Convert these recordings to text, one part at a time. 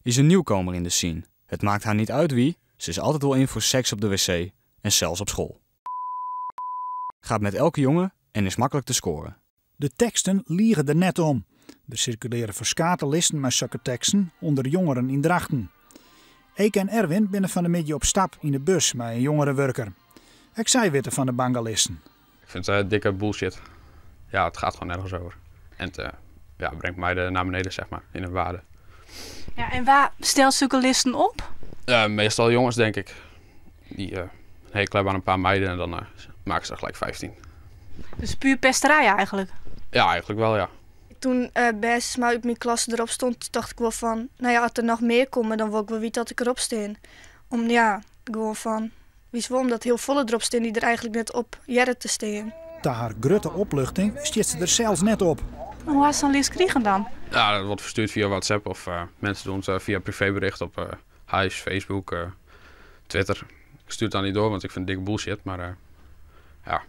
Is een nieuwkomer in de scene. Het maakt haar niet uit wie, ze is altijd wel in voor seks op de wc en zelfs op school. Gaat met elke jongen en is makkelijk te scoren. De teksten liege der net om. Der sirkulearje ferskate listen mei sokke teksten ûnder jongeren yn Drachten. Eke en Erwin binne fan 'e middei op stap yn de bus mei in jongerenwurker. Ek sy witte fan de bangalisten. Ik vind het dikke bullshit. Ja, het gaat gewoon nergens over. En het ja, brengt mij naar beneden, zeg maar, in de waarde. Ja, en wa stelt sokke listen op? Meestal jongens, denk ik. Die een hekel hebben aan een paar meiden en dan maken ze er gelijk 15. Dus puur pesterij eigenlijk? Ja, eigenlijk wel, ja. Toen Best uit mijn klas erop stond, dacht ik wel van, nou ja, als er nog meer komen, dan wil ik wel weten dat ik erop steen. Om ja, gewoon van, wie is wel omdat heel volle erop staan die er eigenlijk net op jaren te staan. Ta har grutte opluchting stiet se der sels net op. Hoe hast zo'n list kriegen dan? Ja, dat wordt verstuurd via WhatsApp of mensen doen het via privébericht op Hyves, Facebook, Twitter. Ik stuur het dan niet door, want ik vind het dikke bullshit. Maar ja,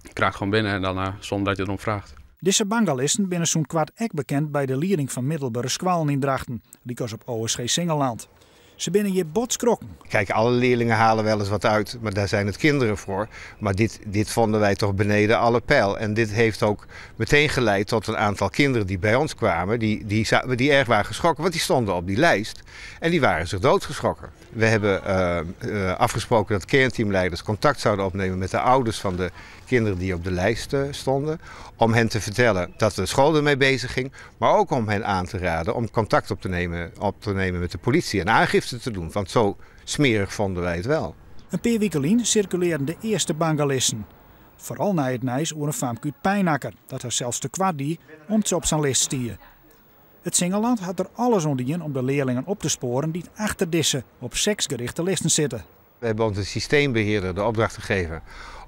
ik krijg het gewoon binnen en dan zonder dat je erom vraagt. Dizze bangalisten binne sûnt koart ek bekend by de lieding fan middelbere skoallen yn Drachten, lykas op OSG Singelland. Se binne hjir bot skrokken. Kijk, alle leerlingen halen wel eens wat uit, maar daar zijn het kinderen voor. Maar dit vonden wij toch beneden alle peil. En dit heeft ook meteen geleid tot een aantal kinderen die bij ons kwamen, die erg waren geschrokken, want die stonden op die lijst en die waren zich doodgeschrokken. We hebben afgesproken dat kernteamleiders contact zouden opnemen met de ouders van de kinderen die op de lijst stonden, om hen te vertellen dat de school ermee bezig ging, maar ook om hen aan te raden om contact op te nemen met de politie en aangifte te doen, want zo smerig vonden wij het wel. In pear wiken lyn sirkulearren de earste bangalisten. Foaral nei it nijs oer in famke út Pijnacker, dat har sels tekoart die om't se op sa'n list stie. It Singelland hat der alles oan dien om de learlingen op te spoaren dy't achter dizze op seks gerichte listen sitte. We hebben onze systeembeheerder de opdracht gegeven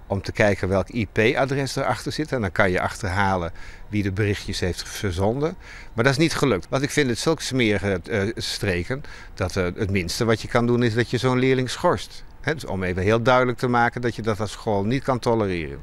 om te kijken welk IP-adres erachter zit. En dan kan je achterhalen wie de berichtjes heeft verzonden. Maar dat is niet gelukt. Want ik vind het zulke smerige streken dat het minste wat je kan doen is dat je zo'n leerling schorst. Dus om even heel duidelijk te maken dat je dat als school niet kan tolereren.